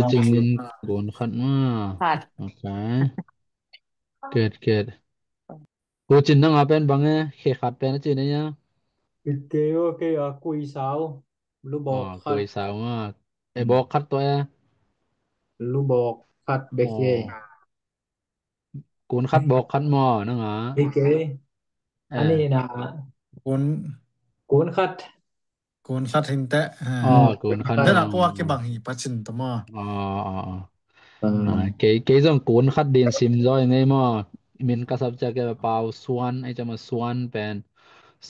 ນ ເຮັດຈັ່ງເປັນໂກນຂັດມາ. ຂັດ ໂອເຄ ເກີດ ເກີດ ກູຈິນນັ່ງເອົາແປນບັງແອ ເຄຂັດແປນຈີນໄດ້ຍາ ເອເກໂອເກອາ ກຸຍສາວ ລູບອກ ອໍ ຂັດ ກຸຍສາວມາ ເອ ອືມ ບອກຂັດຕົວແອ ລູບອກ ຂັດເບເຄ ອໍ ໂກນຂັດບອກຂັດໝໍ້ນັ້ນຫວາ ເອເກ ເອີ ອັນນີ້ນະ ໂກນ ໂກນຂັດ ໂກນຂັດຫິນແຕະ ອໍ ໂກນຂັດ ແຕ່ລະ ເພາະວ່າເກບັງຫີປາຈິນຕະໝໍ້ ອໍ ອໍ ເອີ ເກ ເກຈະໂກນຂັດດິນຊິມຍ້ອຍໄງໝໍ້ ມິນກະສັບຈະແກປາວສວນ ໄອຈະມາສວນແປນ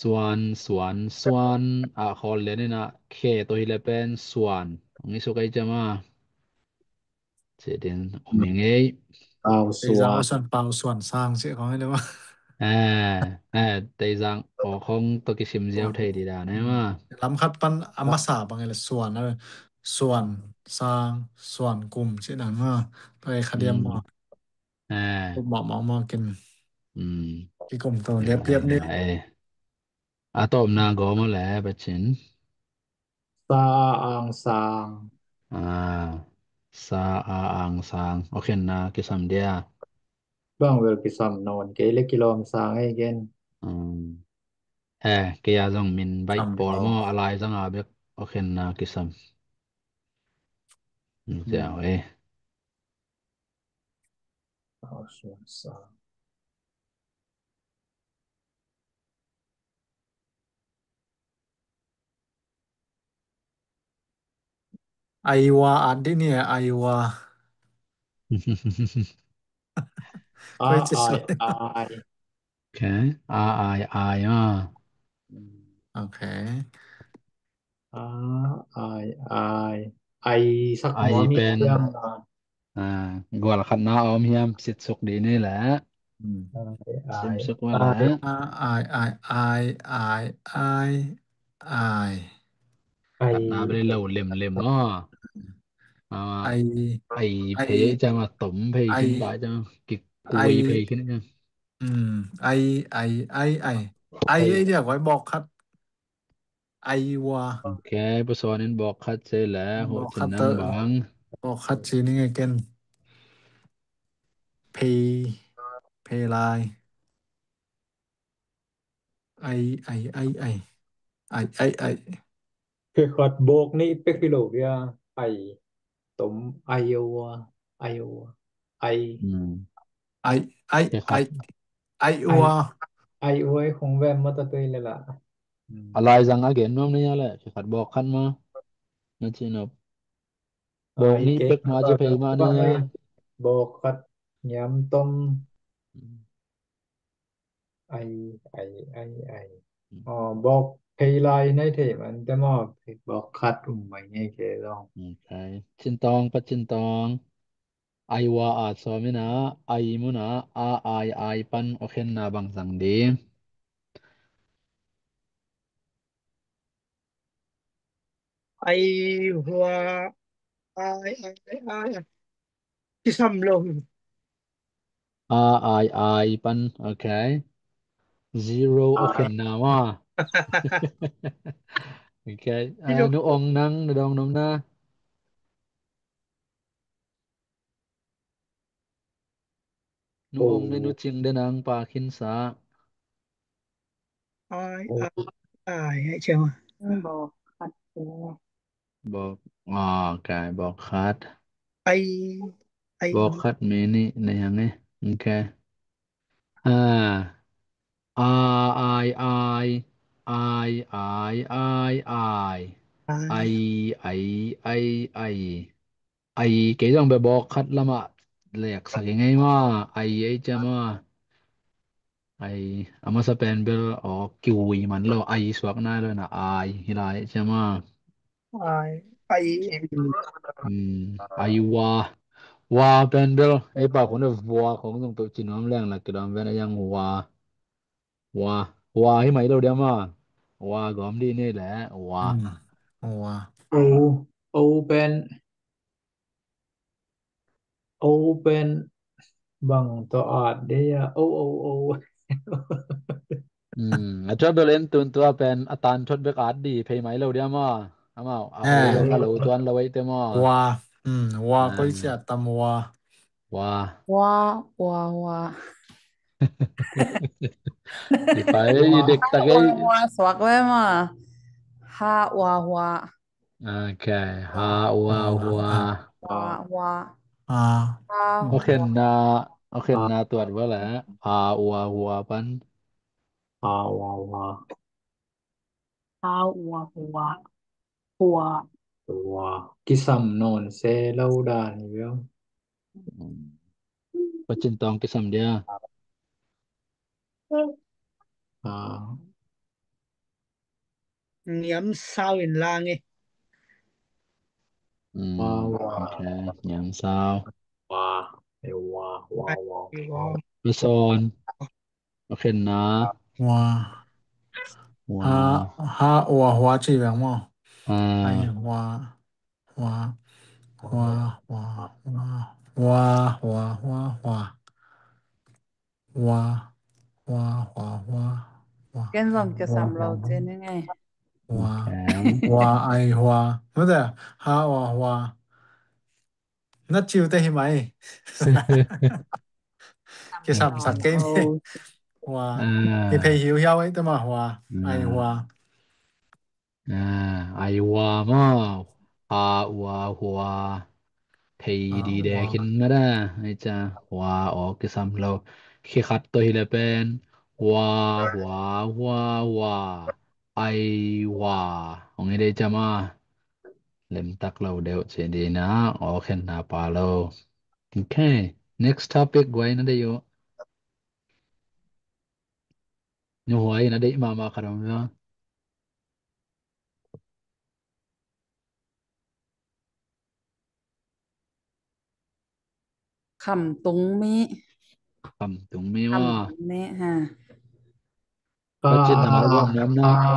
ສວນ ສວນ ສວນ ອາ ຂໍເລນນີ້ນະ ເຄໂຕຮີແລແປນສວນ ນີ້ສຸກໄອຈະມາ ເສດເດນ ໂອເມເງຍ ປາວສວນ ເຕຍຈາງ ສວນປາວ ສວນຊ້າງ ເສຍຂອງໃຫ້ໄດ້ວ່າ ເອີ ເອີ ເຕຍຈາງ ອໍ ຂອງໂຕກິຊິມ ເຊຍວເທດີດາ ແນ່ວ່າ ລຳຂັດປັນອາມາສາ ບັງໄງລະ ສວນ ເອີ ສວນຊ້າງ ສວນກຸມ ເສຍນັ້ນວ່າ ໂຕເອຄາດຽມ ອືມ ເໝາະ ເອີ ເໝາະ ເໝາະ ເໝາະກິນ ອືມ ກິນກຸມໂຕລຽບໆນີ້ ເອີ ອາໂຕມນາໂກມາແລ ປະເຈັນ ສາອາອາງສາງ ອາ ສາອາອາງສາງ ໂອເຄນາກິຊຳເດຍ ບາງເວລກິຊຳນອນເກເລກິລອມສາງເອເກນ ອືມ ແອ ເກຍາຈອງມິນໄບປອລມໍອາລາຍຈັງອາເບກ ໂອເຄນາກິຊຳ ອືມ ເຈົ້າເອ ສາວສວນສາງ ໄອວາ ອັນນີ້ ໄອວາ ອາ ໄອ ອາຍ ໂອເຄ ອາ ອາຍ ອາຍ ອາ ອືມ ໂອເຄ ອາ ອາຍ ອາຍ ໄອ ສັກ ໄອ ຫົວມີ ເປັນ ເຄື່ອງ ອາ ກວນຂັດໜ້າອ້ອມຫ້ຽມ ສິດສຸກດີນີ້ແຫຼະ ອືມ ອາຍ ອາຍ ສິດສຸກວ່າແຫຼະ ອາ ອາຍ ອາຍ ອາຍ ອາຍ ອາຍ ອາຍ ອາຍ ຕັດໜ້າໄປເລີຍ ເຫຼັ້ມໆ ເນາະ ອ່າ ໄອ ໄອ ໄອ ເພ ຈະມາຕົມເພ ໄອ ຂຶ້ນໄປ ຈະມາກິກກຸຍ ໄອ ເພ ຂຶ້ນ ອືມ ໄອ ໄອ ໄອ ໄອ ໄອ ໄອ ໄອ ດຽວຂ້ອຍບອກຄັດ ໄອວາ ໂອເຄ ຜູ້ສອນນັ້ນບອກຄັດເສຍແລ້ວ ບອກຄັດເຕີ ບອກຄັດເສຍນີ້ໄງ ເກັນ ເພ ເພລາຍ ໄອ ໄອ ໄອ ໄອ ໄອ ໄອ ໄອ ຄືຄັດບອກນີ້ເປັກພິໂລເວຍ ໄອ ຕົມ ໄອໂອວາ ໄອໂອວາ ໄອ ອືມ ໄອ ໄອ ເພ ໄອ ໄອໂອວາ ໄອໂອວາ ຄົງແວມມາຕະເຕີຍແລ້ວລະ ອາ ລາຍສັງອາເກນນອມນີ້ແຫຼະ ຄືຄັດບອກຄັດມາ ນັ້ນຊິເນາະ ບອກນີ້ເປັກມາຈະເພມານີ້ ບອກຄັດຍາມຕ້ອງ ອືມ ໄອ ໄອ ໄອ ໄອ ອືມ ອໍ ບອກເພລາຍໃນເທມັນແຕ່ມອບ ບອກຄັດອຸມໄວໃຫຍ່ເຄລອງ ໂອເຄ ຊິນຕອງ ປັດຊິນຕອງ ໄອວາອາຊອມິນາ ໄອມຸນາ ອາອາຍອາຍປັນ ໂອເຄນາບັງສັງດີ ໄອ ຫົວ ອາຍ ອາຍ ອາຍ ທີ່ສຳລົງ ອາອາຍອາຍປັນ ໂອເຄ zero ໂອເຄນາມາ ໂອເຄ ອາ ນຸອົງນັງ ນຸດອງນົມນາ ນຸອົງ ໂອ ເດນຸຈິງ ເດນາງ ປາຄິນສາ ອາຍ ໂອ ອາຍ ອາຍ ໃຫ້ເຊື່ອ ບອກຄັດ ບອກ ອໍ ກາຍ ບອກຄັດ ໄອ ໄອ ບອກຄັດເມນີ້ ໃນຫຍັງນີ້ ໂອເຄ ອາ ອາອາຍອາຍ ອາຍອາຍອາຍ ອາຍ ອາຍ ໄອ ໄອ ໄອ ໄອ ໄອ ເກຈອງໄປບອກຄັດລະມະ ແລກສັກຍັງໄງມາ ໄອ ໄອຈະມາ ໄອ ອາມາສະແປນເບລ ອອກກິວອີມັນໂລ ໄອສວກນາຍໂລນະ ອາຍ ຮິລາຍຈະມາ ອາຍ ໄອ ອືມ ໄອວາ ວາແປນເບລ ໄອປາຄົນວາ ຂອງສົງໂຕຈິນວາມແລງລະກະດອມແວນອາຍັງ ວາ ວາ ວາ ຮີໄມໂລດຽມາ ວາກອມດີນີ້ແຫຼະ ວາ ອືມ ວາ ໂອ ໂອແປນ ໂອເປັນ ບັງຕະອາດເດຍ ໂອ ໂອ ໂອ ອືມ ອາຈອດເບເລັນ ຕູນຕົວເປັນອາຕານຊົດເບກອາດດີ ເພໄມເລົວດຽມອ ອາມາ ເອົາ ເອີ ເລົວຄາໂລຕວນລະໄວ້ເຕມອ ວ່າ ອືມ ວ່າ ອ່າ ກໍຊິຕຳວ່າ ວ່າ ວ່າ ວ່າ ວ່າ ໄປເດັກຕະເກ ວ່າ ວ່າ ສວກເວີມາ ຮາ ວ່າ ວ່າ ໂອເຄ ຮາ ອາ ວາ ວາ ວາ ວາ ອາ ໂອເຄນາ ໂອເຄນາ ຕວດເວີແຫຼະ ອາ ອວ ວາ ປັນ ອາ ວາ ວາ ອາ ອວ ວາ ວາ ວາ ກິສຳນອນແຊເລົາດານເວີ ອືມ ປະຈິນຕອງກິສຳເດຍ ອາ ຍາມເຊົ້າເຫັນລາງນີ້ ອືມ ໂອເຄ ຍາມເຊົ້າ ວາ ເອວາ ວາ ວາ ວາ ວາ ວາ ວາ ວາ ໂອເຄນາ ວາ ວາ ຮາ ຮາ ໂອ ວາ ຫົວ ຈີແບງໝໍ ອາ ໄອ ວາ ວາ ວາ ວາ ວາ ວາ ວາ ວາ ວາ ວາ ວາ ວາ ເກັນສອງເຈັດສາມ ເລົາເຈນຍັງໄງ ວາ ໂອເຄ ວາ ໄອ ວາ ແຕ່ ຮາ ວາ ວາ ນັດຈິວແຕ່ຫິໄມ ເກສາມສັກເກນ ວາ ເກເພຫິວຮຽວໄອ ແຕ່ມາ ວາ ອາ ໄອ ວາ ອາ ໄອວາມາ ອາ ອວາ ຫົວ ເພດີແດ ອາ ຂຶ້ນມາດາ ໄອຈາ ວາ ອອກຄືຊ້ຳລາວ ເຄຄັດໂຕຮີລະແປນ ວາ ຫວາ ວາ ວາ ໄອວາ ອອງໃຫ້ໄດ້ຈະມາ ເລັມຕັກລາວເດວເຈດີນາ ອອກເຫັນໜ້າປາລາວ ໂອເຄ next topic ໄວ້ນະໄດ້ຢູ່ ຍູຫວຍນະໄດ້ມາ ມາຄາດອງເນາະ ຄຳຕຸງມີ ຄຳຕຸງມີ ຄຳ ວ່າ ຕຸງມີ ຮະ ປະຈິນນະມາລວມນຳນະ ອາ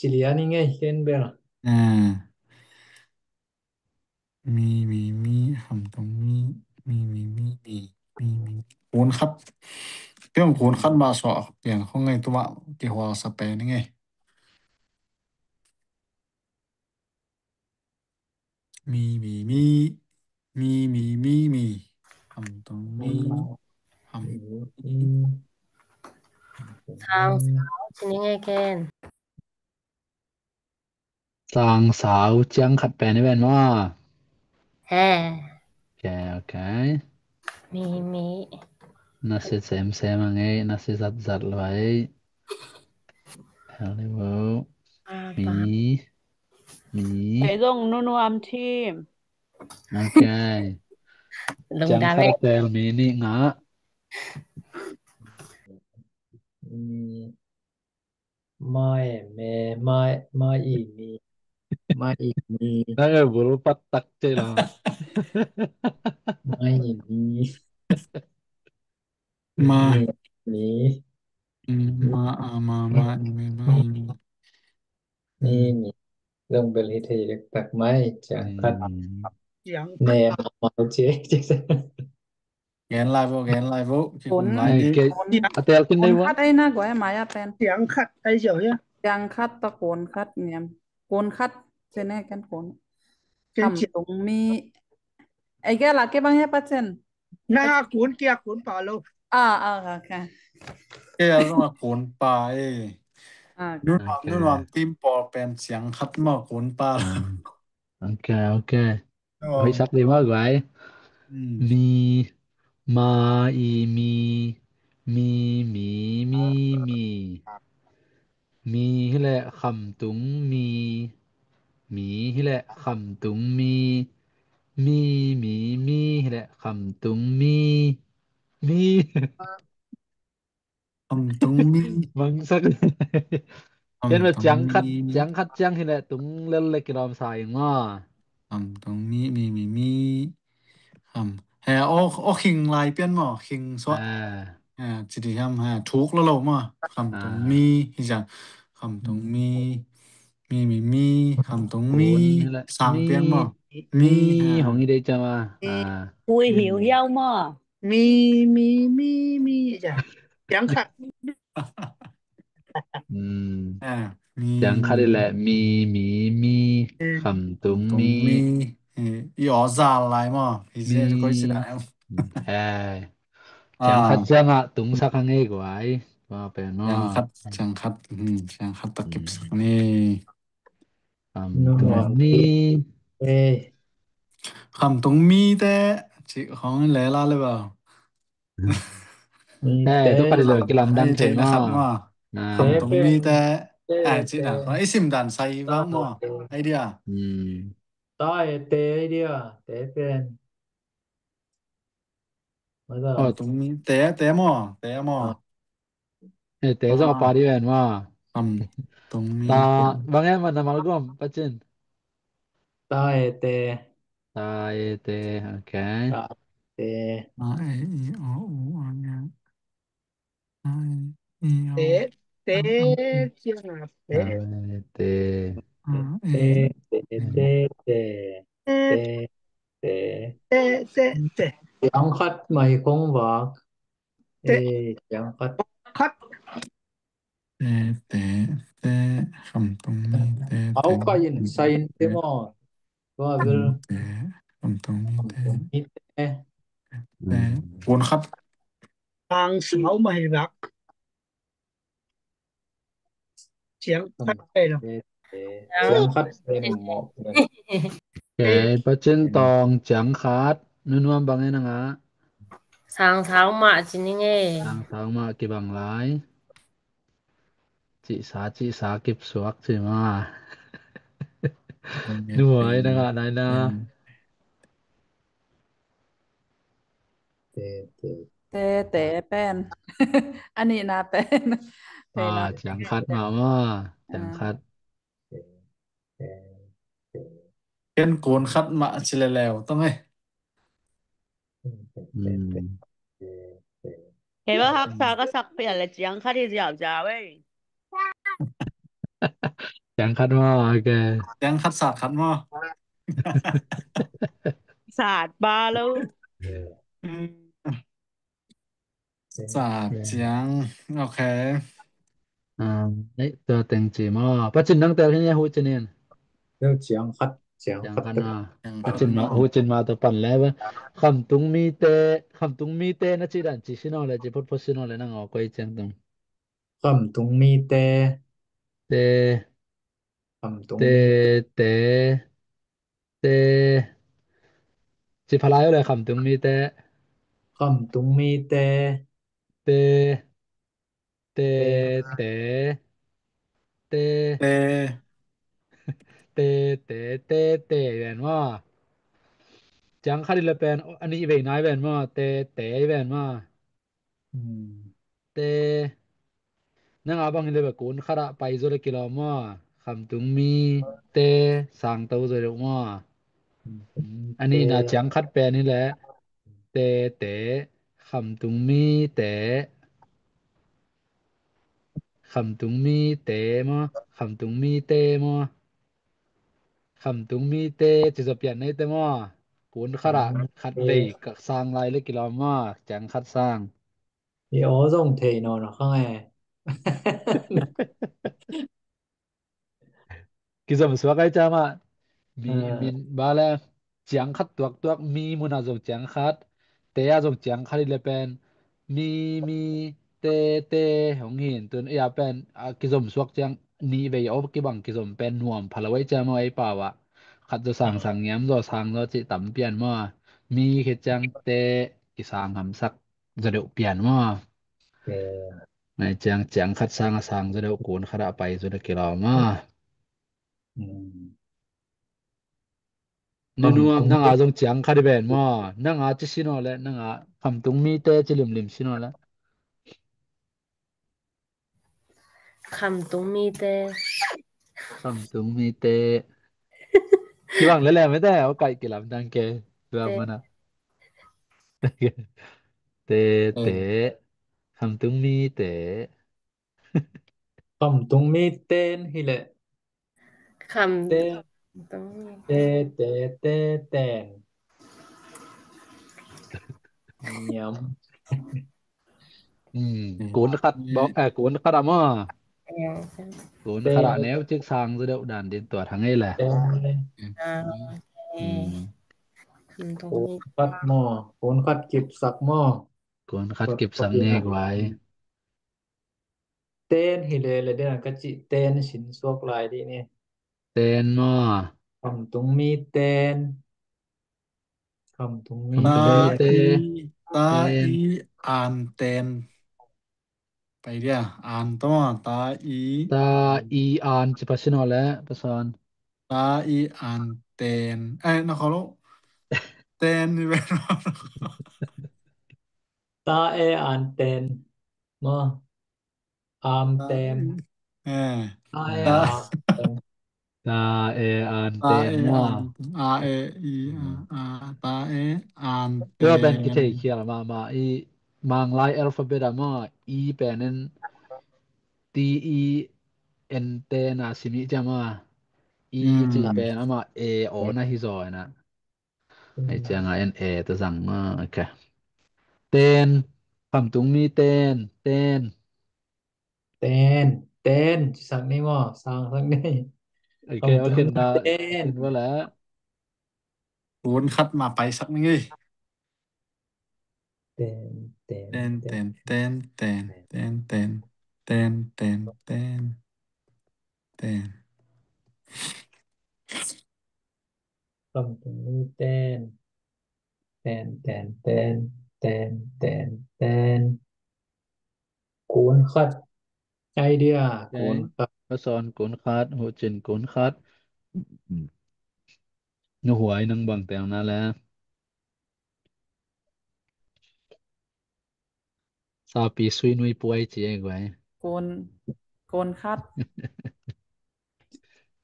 ຈີເລຍນີ້ໄງ ເຄນເບລ ອ່າ ມີ ມີ ມີ ຄຳຕ້ອງມີ ມີ ມີ ມີ ມີ ມີ ມີ ໂກນຂັດ ເລື່ອງໂກນຂັດມາສອກ ປ່ຽນຂອງໄງຕົວະ ເກຫົວສະແປນນີ້ໄງ ມີ ມີ ມີ ມີ ມີ ມີ ມີ ຄຳຕ້ອງມີ ຄຳ ອືມ ຊາງສາວ ຊິນີ້ໄງແກນ ຊາງສາວ ຈຽງຂັດແປນແມ່ນບໍ່? ແຮ ໂອເຄ ໂອເຄ ມີ ມີ ນັດເຊດແຊມແຊມມາໄງ ນັດເຊຈັດຈັດໄວ້ ເຮົາເລີຍເວົ້າ ປາ ມີ ປາ ມີ ໄປລົງນຸ່ນວມທີມ ໂອເຄ ລົງ ຈຽງ ກາ ແລ ຄັດແປນມີນີ້ງະ ມີ ມາເອ ແມ່ ມາ ມາອີ ມີ ມາອີ ມີ ນາງເອີຍ ບຸລຸປັດຕັກເຈລາ ມາອີ ມີ ມາ ມີ ມີ ອືມ ມາ ອາ ມາ ມາອີ ແມ່ ມາອີ ມີ ມີ ມີ ລົງເບລເຮັດໃຫ້ເລັກຕັກໄມ້ ຈຽງຂັດ ອືມ ຈຽງ ແມ່ ມາ ເຈ ເຈ ແກນລາຍໂວ ແກນລາຍໂວ ໂກນ ໂກນລາຍ ເອີ ເກ ໂກນ ອາແຕວຂຶ້ນໄດ້ບໍ່? ໂກນຂັດໄອ້ນະ ກວ່າໄອ້ໝາຍອາແປນ ຈຽງຂັດໄອ້ເຈົ້າເອີຍ ຈຽງຂັດຕະໂກນຂັດແມ່ນ ໂກນຂັດ ເຊັ່ນແນ່ ແກນໂກນ ເກັ່ງ ຄຳຕົງມີ ໄອ້ແກລະ ເກັບບັງແຮປະເຊັນ ນາ ໂກນກຽກ ໂກນປາໂລ ອ່າ ອ່າ ໂອເຄ ເອີ ຕ້ອງວ່າໂກນປາເອີຍ ອ່າ ນຸ່ນວາມ ນຸ່ນວາມ ໂອເຄ ຕີມປໍແປນ ຈຽງຂັດມາໂກນປາ ອືມ ໂອເຄ ໂອເຄ ໂອ້ ເຮີ້ຍ ສັກເດມາກໄວ ອືມ ມີ ມາ ອີ ມີ ມີ ມີ ມີ ມີ ມີ ຮີແຫຼະ ຄຳຕຸງ ມີ ມີ ຮີແຫຼະ ຄຳຕຸງ ມີ ມີ ມີ ມີ ຮີແຫຼະ ຄຳຕຸງ ມີ ມີ ຄຳຕຸງມີ ມັນສັກ ຄຳ ເຫັນວ່າ ຕົງ ຈຽງຂັດ ມີ ຈຽງຂັດ ຈຽງ ຮີແຫຼະ ຕຸງເລີນເລັກກິລອມຊາຍຫຍັງງໍ ຄຳຕົງມີ ມີ ມີ ມີ ຄຳ ແຮ ໂອ ໂອ ຄິງລາຍປ່ຽນໝໍ ຄິງສວະ ອ່າ ອ່າ ຈິດດີຄຳ ອ່າ ຖືກແລ້ວເນາະ ຄຳຕົງມີ ອ່າ ຮີຈັງ ຄຳຕົງມີ ອືມ ມີ ມີ ມີ ມີ ຄຳຕົງມີ ໂກນນີ້ແຫຼະ ສາງປ່ຽນໝໍ ມີ ມີ ມີ ອ່າ ຂອງອີເດຈະວ່າ ມີ ອ່າ ອຸຍ ຫິວ ຫິວ ໝໍ ມີ ມີ ມີ ມີ ຈຽງ ຈຽງຂັດ ອືມ ອ່າ ມີ ຈຽງຂັດນີ້ແຫຼະ ມີ ມີ ມີ ເອີ ຄຳຕຸງ ຄຳຕຸງມີ ມີ ເອີ ອີອໍ ຊາລາຍໝໍ ມີ ເອີ ຈຽງຂັດ ຈຽງອະ ຕຸງສັກຫັ້ນເອກວາຍ ວ່າໄປເນາະ ຈຽງຂັດ ຈຽງຂັດ ອືມ ຈຽງຂັດຕະກິບສັກນີ້ ອືມ ຄຳຕົງມີ ເອີ ຄຳຕົງມີແຕ່ ຈິ ຂອງແຫຼລາຫຼືເປົ່າ ມີແຕ່ ແຕ່ ຕົກກັນເລີຍ ກິລຳດັງເທີງເນາະ ຄຳຕົງມີແຕ່ ແຕ່ ອ່າ ຈິນະ ແຕ່ ໄອ້ຊິມດັນໃສ່ວ່າໝໍ ແຕ່ ໄອເດຍ ອືມ ຕາເອເຕ ໄອເດຍ ແຕ່ເປັນ ຄຳຕົງມີແຕ່ ແຕ່ໝໍ ແຕ່ໝໍ ເອີ ແຕ່ຈະເອົາປາດີແມ່ນວ່າ ຄຳຕົງມີ ຕາ ບາງແຫ່ງມັນນຳມາລະກວມ ປາຈິນ ຕາເອເຕ ຕາເອເຕ ໂອເຄ ຕາເອເຕ ອາ ເອ ອີ ອໍ ອູ ອາ ຍາ ອາ ເອ ອີ ອໍ ເຕ ເຕ ອາ ເຕ ຕາເອເຕ ອາ ເອ ເຕ ເຕ ເຕ ເຕ ເຕ ຈຽງຂັດໄມ້ຄົງວາກ ເຕ ເອ ຈຽງຂັດ ຂັດ ເຕ ເຕ ເຕ ຄຳຕົງມີແຕ່ ເອົາ ເຕ ໄປຍິນ ໃສ່ຍິນເຕມອ ວ່າເວລ ຄຳຕົງມີແຕ່ ຄຳຕົງມີແຕ່ ແຕ່ ອືມ ໂກນຂັດ ທາງສາວມະຫິລັກ ຈຽງຂັດໄປເນາະ ແຕ່ ແຕ່ ຈຽງຂັດເປັນໝໍ ແຕ່ ປະເຈັນຕອງ ຈຽງຂັດ ນຸ່ນວມບັງແອນະງະ ສາງສາວມະ ຈິນິເງ ສາງສາວມະ ກິບັງລາຍ ຈິສາ ຈິສາ ເກັບສວກ ຈິມາ ໜ່ວຍນະງະ ນາຍນາ ແຕ່ ແຕ່ ແຕ່ ແຕ່ແປນ ອັນນີ້ນາແປນ ແປນ ອ່າ ນາ ຈຽງຂັດມາ ມາ ຈຽງຂັດ ເປັນໂກນຂັດມາຊິແລ້ວ ຕ້ອງເອີຍ ອືມ ເຫັນວ່າຮັກສາກໍສັກປ່ຽນແລ້ວ ຈຽງຂັດທີ່ຢາວຈາເວີຍ ແ ຈຽງຂັດມໍ ໂອເຄ ຈຽງຂັດສາດຂັດມໍ ສາດບາແລ້ວ ເອີ ອືມ ສາດຈຽງ ໂອເຄ ອ່າ ໃນຕົວແຕ່ງຈີມໍ ປາຈິນ ຕັ້ງແຕ່ເຮັດຫຍັງຮູ້ຈີນີ້ ເລື່ອງຈຽງຂັດ ຈຽງ ຈຽງຂັດ ຂັດເນາະ ຈຽງຂັດ ປາຈິນ ມາ ຮູ້ຈີມາຕົວປັ່ນແລ້ວວ່າ ຄຳຕຸງມີແຕ່ ຄຳຕຸງມີແຕ່ນະຈີດັນຈີຊິໂນແລະຈີພົດໂພຊິໂນແລະນາງອອກໄວ້ຈຽງຕຸງ ຄຳຕຸງມີແຕ່ ແຕ່ ຄຳຕຸງ ແຕ່ ແຕ່ ແຕ່ ຊິພະລາຍເອົາແຫຼະ ຄຳຕຸງມີແຕ່ ຄຳຕຸງມີແຕ່ ແຕ່ ແຕ່ ແຕ່ ແຕ່ ແຕ່ ແຕ່ ແຕ່ ແຕ່ ແຕ່ ແມ່ນບໍ່? ຈຽງຂັດອີກແລ້ວແປນ ອັນນີ້ເວນາຍແມ່ນບໍ່? ແຕ່ ແຕ່ ແມ່ນບໍ່? ອືມ ແຕ່ ນາງອາບັງເຫັນເລີຍວ່າ ໂກນຄະລະໄປໂຈລະກິລອມໍ ຄຳຕຸງມີແຕ່ ສາງໂຕໂຈລະມໍ ອືມ ອັນນີ້ນະ ແຕ່ ຈຽງຂັດແປນນີ້ແຫຼະ ແຕ່ ແຕ່ ຄຳຕຸງມີແຕ່ ຄຳຕຸງມີແຕ່ມໍ ຄຳຕຸງມີແຕ່ມໍ ຄຳຕຸງມີແຕ່ ຈະສະປຽນໃນແຕ່ມໍ ໂກນຄະລະ ອືມ ຂັດເວກະ ສາງລາຍເລກກິລອມມໍ ຈຽງຂັດສາງ ເອ ໂອ ສົ່ງເທໂນເນາະ ຂ້າງແອ ກິໂຈມສວກໄອຈາມະ ມີ ເອີ ມີບາແລ ຈຽງຂັດຕວກຕວກ ມີມູນາສົ່ງຈຽງຂັດ ແຕ່ອາສົ່ງຈຽງຂັດອີກແລ້ວແປນ ມີ ມີ ແຕ່ ແຕ່ ຫົງຫີນ ຕຸນ ອາ ແປນ ອາ ກິໂຈມສວກຈຽງ ນີ ເວຍ ໂອ ກິບັງ ກິໂຈມ ແປນ ນວມ ພະລະໄວ ຈາມະ ໄອປາວະ ຂັດໂຈ ສາງ ສາງ ງຽມ ໂຈ ສາງ ໂຈ ຈິ ຕຳ ປຽນ ມາ ມີ ເຂດ ຈາງ ແຕ່ ກິ ສາງ ຫຳ ສັກ ຈະເດວ ປຽນ ມາ ເອີ ໃນຈຽງ ຈຽງ ຂັດ ສາງ ອາ ສາງ ຈະເດວ ໂກນ ຄະລະ ໄປ ສຸດ ກິລາ ມາ ອືມ ນວມ ນາງອາ ຈົ່ງຈຽງ ຄະ ດິແບນ ມາ ນາງອາ ຈິ ຊິ ນອ ແລະ ນາງອາ ຄຳຕຸງ ມີ ແຕ່ ຈິ ລິມ ລິມ ຊິ ນອ ແລະ ຄຳຕຸງມີແຕ່ ຄຳຕຸງມີແຕ່ ທີ່ຫວັງແລ້ວແຫຼະ ແມ່ນແຕ່ເອົາໄກ່ກິນລຳດັງແກ ເພື່ອມັນນະ ແຕ່ ແຕ່ ຄຳຕຸງມີແຕ່ ຄຳຕຸງມີແຕ່ນ ຮີແຫຼະ ຄຳ ແຕ່ ແຕ່ ແຕ່ ແຕ່ ແຕ່ນ ຍຳ ອືມ ອືມ ໂກນຂັດ ອືມ ບອກ ເອີ ໂກນຂັດອະໝໍ ໂກນຂັດອະແນວ ແຕ່ ຈຶ່ກສາງ ສະເດວ ດ່ານ ດິນຕົວ ທັງນີ້ແຫຼະ ແຕ່ ອືມ ອືມ ໂກນຂັດໝໍ ໂກນຂັດກິບສັກໝໍ ໂກນຂັດກິບສັກແນກໄວ້ ແຕ່ນ ຮີແລ ແລະ ເດນ ກະຈິ ແຕ່ນ ຊິນ ສວກລາຍດີນີ້ ແຕ່ນ ມາ ຄຳຕຸງມີແຕ່ນ ຄຳຕຸງມີ ຕາ ແຕ່ນ ອີ ຕາ ແຕ່ນ ອີ ອ່ານ ແຕ່ນ ໄປເດ ອ່ານ ຕາ ຕາ ອີ ຕາ ອີ ອ່ານ ຈະພາຊະນອນແຫຼະ ປະສອນ ຕາ ອີ ອ່ານ ແຕນ ເອີ ນະ ຂໍໂທດ ແຕນ ນີ້ແມ່ນ ຕາ ແອ ອ່ານ ແຕນ ມາ ອາມແຕນ ເອີ ຕາແອ ຕາ ອາມແຕນ ຕາແອອ່ານ ຕາ ແຕນ ເອ ເນາະ ອ່ານ ອາ ເອ ອີ ອືມ ອາ ອາ ຕາແອອ່ານ ເອີ ແຕນ ເປັນກິເທຂຽນມາ ມາ ອີ ມັງລາຍແອລຟາເບັດອະມາ ອີ ແປນນັ້ນ ຕີ ອີ ເອັນ ແຕນ ອາ ຊິມິຈະມາ ອີ ອືມ ຈິແປນອະມາ ເອ ໂອ ນະ ຮິຊອຍນະ ອືມ ໄອຈຽງ ອາ ເອັນ ເອ ຕະສັງ ເນາະ ໂອເຄ ແຕນ ຄຳຕຸງມີແຕນ ແຕນ ແຕນ ແຕນ ສັກນີ້ໝໍ ສາງສັກນີ້ ໂອເຄ ຄຳ ເອົາຂຶ້ນມາ ແຕນ ຂຶ້ນມາແລ້ວ ໂອນຄັດມາໄປສັກນີ້ ແຕນ ແຕນ ແຕນ ແຕນ ແຕນ ແຕນ ແຕນ ແຕນ ແຕນ ແຕນ ແຕນ ຄຳຕົງນີ້ແຕນ ແຕນ ແຕນ ແຕນ ແຕນ ແຕນ ແຕນ ໂກນຂັດ ໄອເດຍ ແຕນ ໂກນຂັດ ປະສອນ ໂກນຂັດ ໂຫຈິນ ໂກນຂັດ ໜູຫວາຍ ນັ່ງເບິ່ງແຕ່ງໜ້າແລ ຊາວປີຊຸຍນຸຍປ່ວຍເຈກໄວ້ ໂກນ ໂກນຂັດ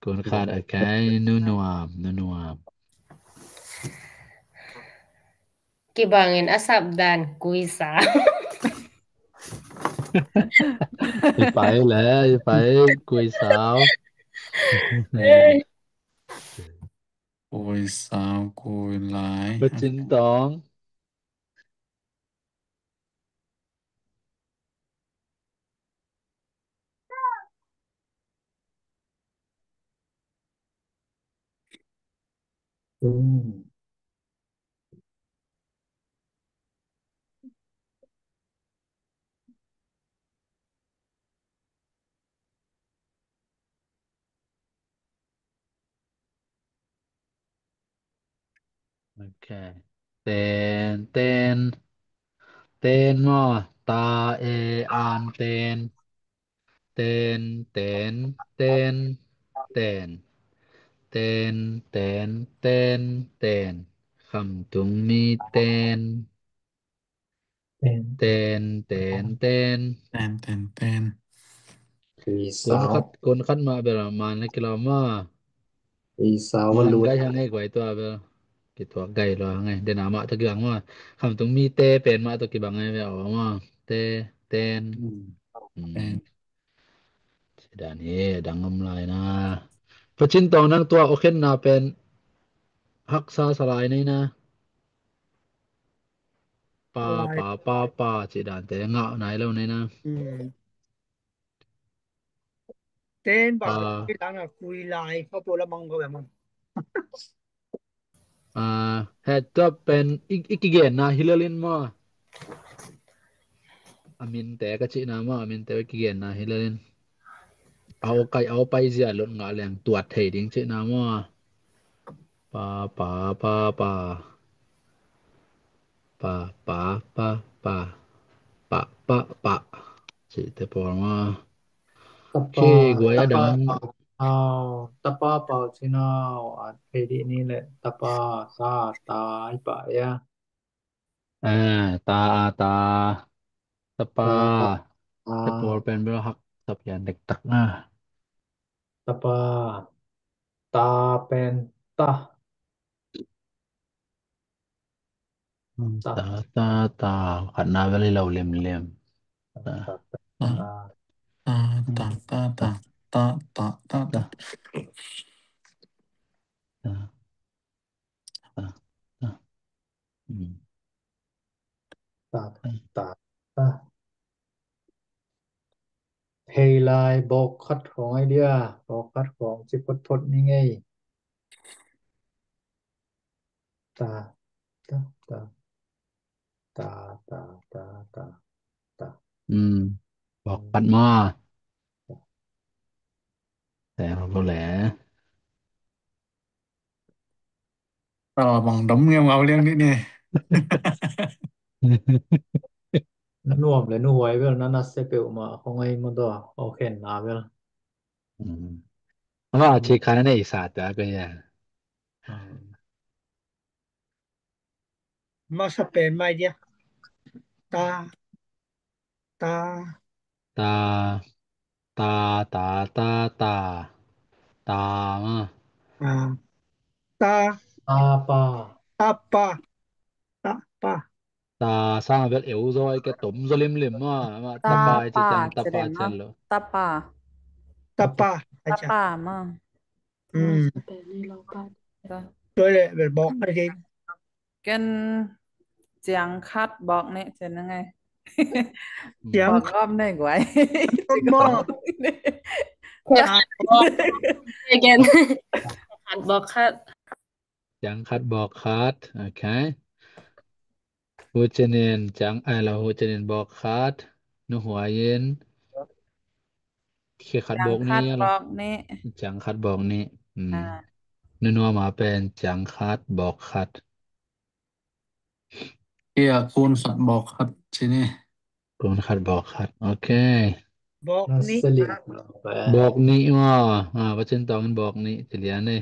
ໂກນຂັດ ໂອເຄ ໜູນວມ ໜູນວມ ກະບັງເຫັນອາສັບດານກຸຍສາວ ໄປແລ້ວ ໄປກຸຍສາວ ໂກຍສາວ ໂກຍຫຼາຍ ປະຈິນຕອງ. ອືມ ໂອເຄ ເຕນ ເຕນ ເຕນ ມໍ ຕາ ເອ ອານ ເຕນ. ເຕນ ເຕນ ເຕນ ເຕນ ເຕນ ເຕນ ເຕນ ເຕນ ຄຳຕຸງມີເຕນ ເຕນ ເຕນ ເຕນ ເຕນ ເຕນ ເຕນ ເຕນ ເຕນ ເຕນ ເຕນ ເຕນ ຄົນຂັດ ຄົນຂັດມາແບບມາໃນກິລາມາ ອີສາວະລຸນ ໄດ້ທາງໃນໄກຕົວເບ ກິຕົວໄກລະໄງ ເດນາມະຕະກຽງມາ ຄຳຕ້ອງມີແຕ່ເປັນມາຕະກີບັງໄງແບບອອກມາ ແຕ່ ແຕ່ນ ອືມ ອືມ ເສຍດາຍເດ ດັງງາມຫຼາຍນາ ປະຈິນຕອງນາງຕົວໂອເຄນນາເປັນຮັກສາສະຫຼາຍໃນນາ ປາ ປາ ປາ ປາ ເສຍດາຍແຕ່ງາວນາຍແລ້ວໃນນາ ອືມ ເຕນບາງທີຫຼັງອະ ກຸຍລາຍເຂົ້າໂປລະມັງກໍແບບມັນ ອ່າ ເຮັດຈະເປັນອີກ ອີກກິເກນນະ ຮິລາລິນມາ ອາມິນແຕກະຈິນາມາ ອາມິນແຕກະຈິເກນນະ ຮິລາລິນ ເອົາໄກເອົາໄປເສຍລົດງາແລງຕວດເທດິງຈິນາມາ ປາ ປາ ປາ ປາ ປາ ປາ ປາ ປາ ປະ ປະ ປະ ຊິເຕປອນມາ ຕະປາ ເຄ ກວຍອະດັງ ຕະປາ ເອົາ ຕະປາເປົ່າຊິນາວ ອາດເພດີນີ້ແຫຼະ ຕະປາ ຊາ ຕາ ອາ ຕາ ອາ ຕາ ຕະປາ ຕາ ຕະປອ ຕະປອ ເປັນເວລາຮັກ ສັບຍານເດັກຕັກ ອາ ຕະປາ ຕາ ເປັນ ຕະ ອືມ ຕະ ຕາ ຕາ ຕາ ຂັດໜ້າໄວ້ເລີຍ ເຫຼັ້າເຫຼັ້ມ ເຫຼັ້ມ ຕາ ຕາ ຕາ ຕາ ຕາ ຕາ ຕາ ຕາ ຕາ ຕາ ຕາ ຕາ ຕາ ອືມ ຕາ ຕາ ຕາ ເຮລາຍ ບອກຂັດຂອງໄອເດຍ ບອກຂັດຂອງຊິພົດທົດນີ້ໄງ ຕາ ຕາ ຕາ ຕາ ຕາ ຕາ ຕາ ອືມ ບອກຂັດມາ ແຕ່ເຮົາບໍ່ແຫຼ ຕະຫຼອດບັງດົມເງາເລື່ອງນີ້ນີ້ ນວມແລະນວຍເວລານັ້ນນະ ເຊເປວມາ ຂອງໄອມາດອ ໂອເຄນນາເວລ ອືມ ວ່າທີ່ຄານໃນອີສານຕະກະຍາ ອືມ ມາສະເປນໃໝ່ເດຍ ຕາ ຕາ ຕາ ຕາ ຕາ ຕາ ຕາ ຕາ ມາ ອາ ຕາ ຕາປາ ຕາປາ ຕາປາ ຕາ ສ້າງເວດເອວຊອຍແກຕົມສະລິມລິມມາ ມາ ຕາ ຕາປາ ຕາປາ ຈະຈັ່ງ ຕາປາ ຈະຈັ່ງເລີຍ ຕາປາ ຕາປາ ຕາປາ ອາຈານ ຕາປາ ມາ ອືມ ໂດຍແຫຼະ ບອກໃຫ້ເຫັນ ກັນ ຈຽງຂັດບອກແນ່ ເປັນຍັງໄງ? ຈຽງ ບອກຮອບແນ່ກວາຍ ມອ again ຂັດບອກຂັດ ຈຽງຂັດບອກຂັດ ໂອເຄ ຮູ້ຈະເນັ້ນ ຈຽງ ອາ ລາວຮູ້ຈະເນັ້ນບອກຂັດ ໜູຫົວເຢັນ ເຄຂັດບອກນີ້ ຈຽງຂັດບອກນີ້ ຈຽງຂັດບອກນີ້ ອືມ ອາ ໜູນົວມາເປັນ ຈຽງຂັດບອກຂັດ ເອີ ຄູນຂັດບອກຂັດ ຊິນີ້ ຄູນຂັດບອກຂັດ ໂອເຄ ບອກນີ້ ບອກນີ້ ອາ ອາ ປະເຈັນຕອງບອກນີ້ ຊິລຽນເດ້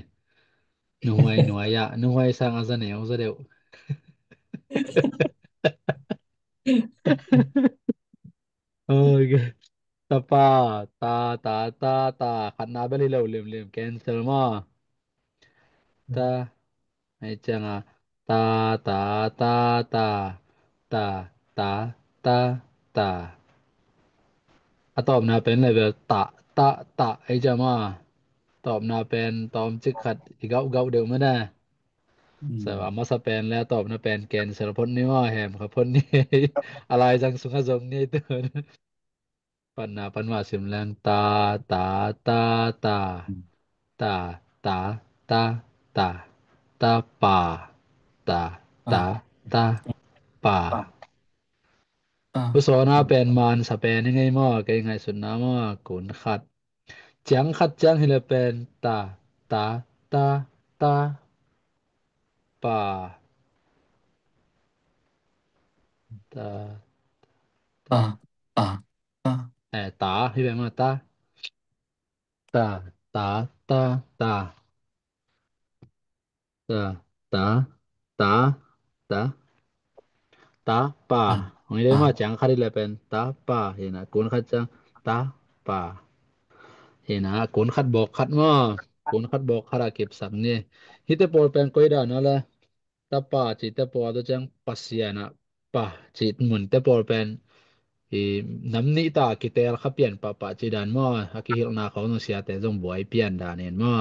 ໜູຫວຍ ໜູຫວຍ ໜູຫວຍ ສ້າງອາສະແນວ ສະເດວ ໂອເຄ ຕາປາ ຕາ ຕາ ຕາ ຕາ ຂັດໜ້າໄປເລີຍ ເລີ່ມ ເລີ່ມ cancel ມາ ຕາ ໃຫ້ຈັງ ອາ ຕາ ຕາ ຕາ ຕາ ຕາ ຕາ ຕາ ຕາ ອາ ຕອບໜ້າເປັນເລີຍ ແບບ ຕະ ຕະ ຕະ ໃຫ້ຈະມາ ຕອບໜ້າແປນ ຕອບຈິກຂັດ ອີກເກົາເກົາເດີມມານະ. ອືມ ສະວ່າມາສະແປນແລ້ວ ຕອບໜ້າແປນແກນສາລະພົດນີ້ ແຮມຂະພົນນີ້ ອາລາຍຈັງສຸງຫະສົງນີ້ຕື່ນ ປັນໜ້າປັນວ່າຊິມແລງ ຕາ ຕາ ຕາ ຕາ ອືມ ຕາ ຕາ ຕາ ຕາ ຕາປາ ຕາ ອາ ຕາ ຕາ ປາ ປາ ອາ ຜູ້ສອນຫາແປນມານສະແປນຍັງໄງໝໍ້ ໄກງ່າຍສຸດນະໝໍ້ ໂກນຂັດ ຈຽງຂັດ ຈຽງໃຫ້ແລະແປນ ຕາ ຕາ ຕາ ຕາ ປາ ຕາ ຕາ ຕາ ຕາ ເອີ ຕາ ທີ່ແປວ່າຕາ ຕາ ຕາ ຕາ ຕາ ຕາ ຕາ ຕາ ຕາ ຕາປາ ອາ ຂອງນີ້ໄດ້ມາ ອາ ຈຽງຂັດນີ້ແຫຼະ ເປັນຕາປາ ເຫັນນະ ໂກນຂັດຈຽງ ຕາປາ ເຫັນນະ ໂກນຂັດ ບອກຂັດມາ ໂກນຂັດ ບອກຂັດ ອາ ເກັບສັກນີ້ ຮິຕະໂປແປງໂກຍດານະແລະ ຕາປາ ຈິຕະໂປ ໂຕຈຽງ ປາເຊຍນະ ປາ ຈິ ໝຸນຕະໂປແປງ ອີ ນຳນິຕາ ກິແຕລ ຂະປ່ຽນ ປະ ປະ ຈິດານ ມໍ ອາກິຫິລນາ ເຂົາຕ້ອງເຊຍແຕ່ ຈົ່ງບວຍປ່ຽນດານ ເຫັນມໍ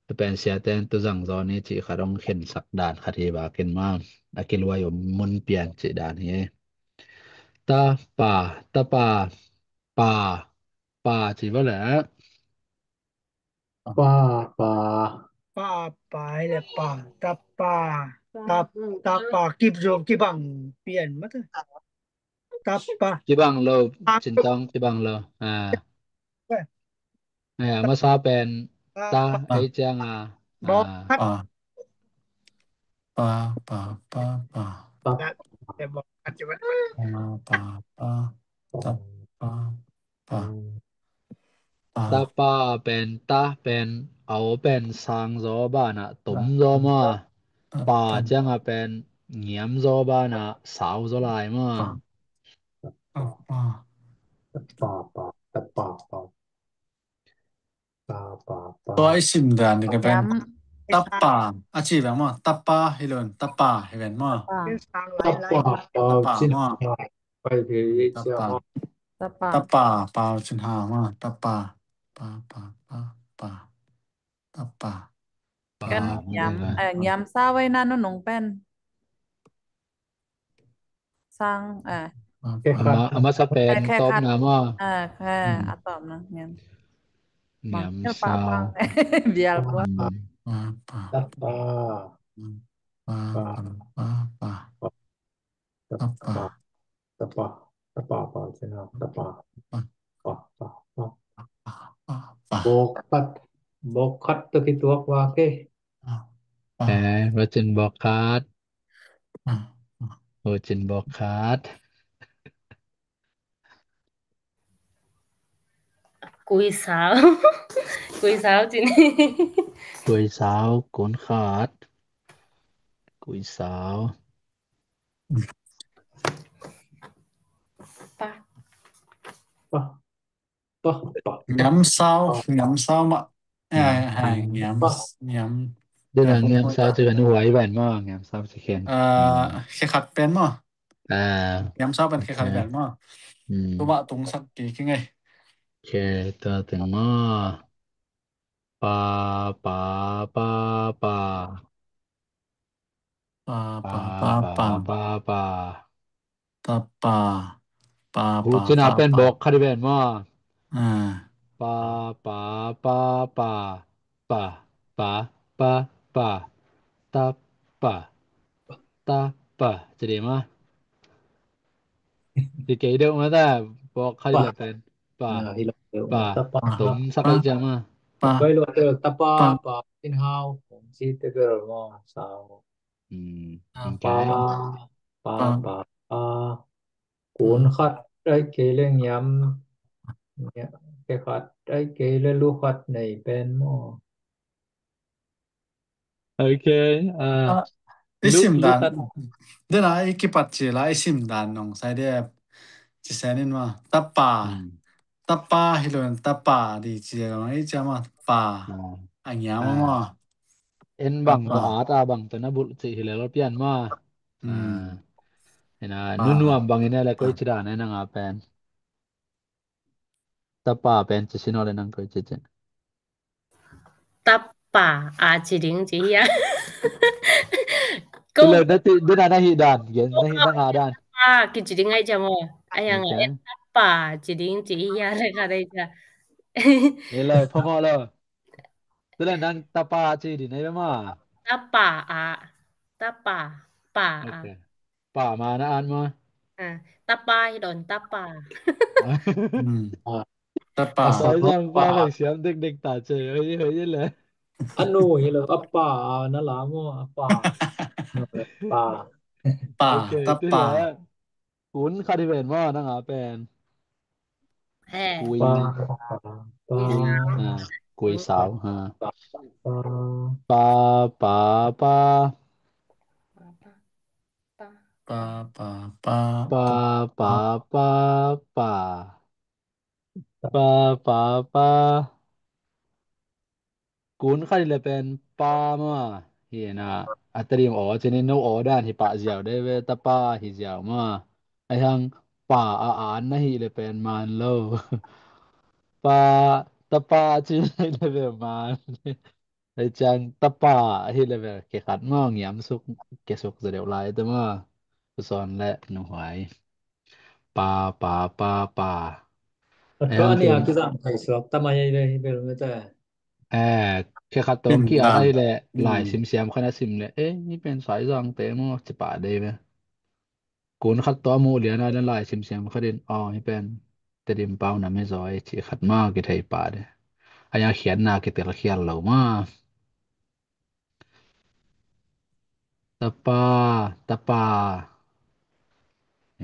ຕະແປນເຊຍແຕນ ຕຸຈັ່ງ ຈອນີ ຈິ ຂະດົງ ເຂັນສັກດານ ຄະທີບາ ເຂັນມາ ອາກິລວຍ ໝຸນປ່ຽນ ຈິດານ ເຮ ຕາປາ ຕາປາ ປາ ປາ ຈິວ່າແຫຼະ ປາ ປາ ປາ ປາ ແລະ ປາ ຕາປາ ຕາ ຕາປາ ກິບໂຍມ ກິບັງ ປ່ຽນມາເທີ ຕາປາ ກິບັງໂລ ຕາ ຈິນຕອງ ກິບັງໂລ ອາ ເອີ ເອີ ມາສາແປນ ຕາ ຕາ ໄອຈຽງ ອາ ບອກ ອາ ຄັດ ປາ ປາ ປາ ປາ ປາ ຕາ ແຕ່ບອກ ອາດຈະວ່າ ປາ ປາ ປາ ຕາ ປາ ປາ ຕາປາ ແປນ ຕາ ແປນ ເອົາ ແປນ ຊາງ ຈໍ ບານະ ຕົມ ຈໍ ມາ ປາ ຈຽງ ອາ ແປນ ງຽມ ຈໍ ບານະ ສາວ ຈໍ ລາຍ ມາ ປາ ປາ ປາ ຕາປາ ປາ ຕາປາ ປາ ໂຕໄອຊິມດານນີ້ກະແປນ ຕາປາ ອາຊີບແບບວ່າ ຕາປາ ເຮັດເລີນ ຕາປາ ເຮັດແມ່ນບໍ່ ຕາປາ ຕາປາ ເປັນສາງຫຼາຍ ຕາປາ ຕາປາ ຕາປາ ປາ ປາ ປາ ປາ ປາ ປາ ປາ ປາ ປາ ຕາປາ ຕາປາ ປາ ກັນ ຍາມ ເອີ ຍາມເຊົ້າໄວ້ນາ ໜຸ່ງແປ້ນ ສ້າງ ເອີ ເອົາມາ ເອົາມາສະແປນ ຕອບນຳ ເອີ ເອີ ອືມ ອາ ຕອບນຳ ຍາມ ຍາມເຊົ້າ ບຽລກວ່າ ອືມ ປາ ປາ ຕາປາ ອືມ ປາ ປາ ປາ ປາ ຕະປາ ຕະປາ ຕະປາ ປາ ຕະປາ ປາ ປາ ປາ ໂບຄັດ ໂບຄັດ ຕະກິຕົວກວ່າເກ ເອີ ໂບຈິນ ໂບຄັດ ໂບຈິນ ໂບຄັດ ກຸຍສາວ ກຸຍສາວຈິນ ກຸຍສາວ ໂກນຂັດ ກຸຍສາວ ປະ ປະ ປະ ຍາມເຊົ້າ ຍາມເຊົ້າມາ ອືມ ຍາມ ຍາມ ເດີນຍາມເຊົ້າຈະເປັນຫວຍແວ່ນມາ ຍາມເຊົ້າຈະແຂນ ເອີ ເຂັມຂັດແປນມາ ອາ ຍາມເຊົ້າເປັນເຂັມຂັດແປນມາ ອືມ ຕົວມາຕົງສັກກີຄືໄງ ເຄ ຕົວເຕັງມາ ປາ ປາ ປາ ປາ ປາ ປາ ປາ ປາ ຕາປາ ປາ ປາ ໂອ້ ປາ ຈິນນາ ປາ ເປັນ ປາ ບອກຄະດີແບນມາ ອາ ປາ ປາ ປາ ປາ ປາ ປາ ປາ ຕາປາ ຕາປາ ຈະເດມາ ຊິເກເດີມາຕາ ບອກຄະດີແບນ ປາ ເອີ ປາ ປາ ຕົມສັກໄອຈາມາ ປາ ໄປໂລດເດີ ຕາປາ ປາ ປາ ຊິນຮາວ ຜົມຊິເຕເກີລ ງໍ ສາວ ອືມ ປາ ປາ ປາ ປາ ໂກນຂັດ ໄອເກເລງຍາມ ເກຂັດ ໄອເກເລລູຂັດ ໃນແປນໝໍ ໂອເຄ ອາ ອາ ອີຊິມດານ ເດີນາ ອີກິປັດເຈລາ ອີຊິມດານ ນ້ອງຊາຍແດບ ຈະແຊນິນວ່າ ຕາປາ ອືມ ຕາປາ ຮິໂລນ ຕາປາ ດີເຈ ລອງອີຈະມາ ປາ ອາ ອາຍາມາ ເອັນບັງ ຕາປາ ຕາອາດ ອາບັງ ຕະນະບຸ ຊິຮິເລໂລ ປ່ຽນມາ ອືມ ອາ ເຫັນນະ ປາ ນຸນວມ ບັງ ເຫັນນະ ແລ້ວກໍ ອາ ອິດສະດາ ໃນນາງອາແປນ ຕາປາແປນ ຈະຊິນອນ ແລະ ນາງກໍຈະ ຈະ ອື Tapa a ciding ci hia. Ko le dati dina nahi dan, gen nahi nanga dan. Tapa ki ciding ai jamo. Ayang ai tapa ciding ci hia le ka dai ja. Ela pama la. Tela nang tapa ciding ai ma. Tapa a. Tapa. Pa a. ປາມານະ ອ່ານມາ ອ່າ ຕາປາ ເຮັດອອນຕາປາ ອືມ ຕາປາ ອາໄສສອງປາ ປາ ເສຍງເດັກໆ ຕາເຈີ ເຮີ້ຍ ເຮີ້ຍ ເຮີ້ຍ ແຫຼະ ອະໂນ ເຮັດແລ້ວ ອາປາ ອານະລາ ມໍ ອາປາ ປາ ປາ ໂອເຄ ຕາປາ ຖືກແລ້ວ ກຸນ ຄາດທີ່ແມ່ນບໍ່ ນາງອາແປນ ແຮ ກຸຍ ປາ ປາ ປາ ກຸຍ ອ່າ ກຸຍສາວ ອ່າ ປາ ປາ ປາ ປາ ປາ ປາ ປາ ປາ ປາ ປາ ປາ ປາ ປາ ປາ ກຸນຄະນິດລະແປນປາມາ ເຫັນອະ ອັດຕະລິມອໍ ຈະເນໂນອໍ ດ້ານຫິປະຢຽວໄດ້ເວຕະປາຫິຢຽວມາ ໄອທັງປາອາອານນະຫິລະແປນມານໂລ ປາ ຕະປາຈິລະແປນມານ ໄອຈັງຕະປາຫິລະແປນເຂຂັດງໍງຽມສຸກ ເກສຸກສະເດວລາຍຕະມາ ສອນແລະໜູຫວາຍ ປາ ປາ ປາ ປາ ເອີ ອັນນີ້ອາກິຊັງໄທສອກຕະມາຍເລີຍເປັນແຕ່ ແອ ເຂຂັດໂຕງກີອາໄທແລະ ລາຍຊິມສຽມຄະນະຊິມແລະ ເອ ນີ້ເປັນສາຍຊ່ອງເຕໂມ ຈະປາໄດ້ແມ ໂກນຄັດຕໍ່ໝູ່ຫຼຽນອາຍລະລາຍຊິມສຽມຄະເດັນອອກໃຫ້ແປນ ແຕ່ດິມເປົ່ານຳໃຫ້ຊອຍ ຊິຄັດມາກະໄທປາເດ ອາຍາຂຽນໜ້າກະເຕລະຂຽນເຫຼົ່າມາ ຕະປາ ຕະປາ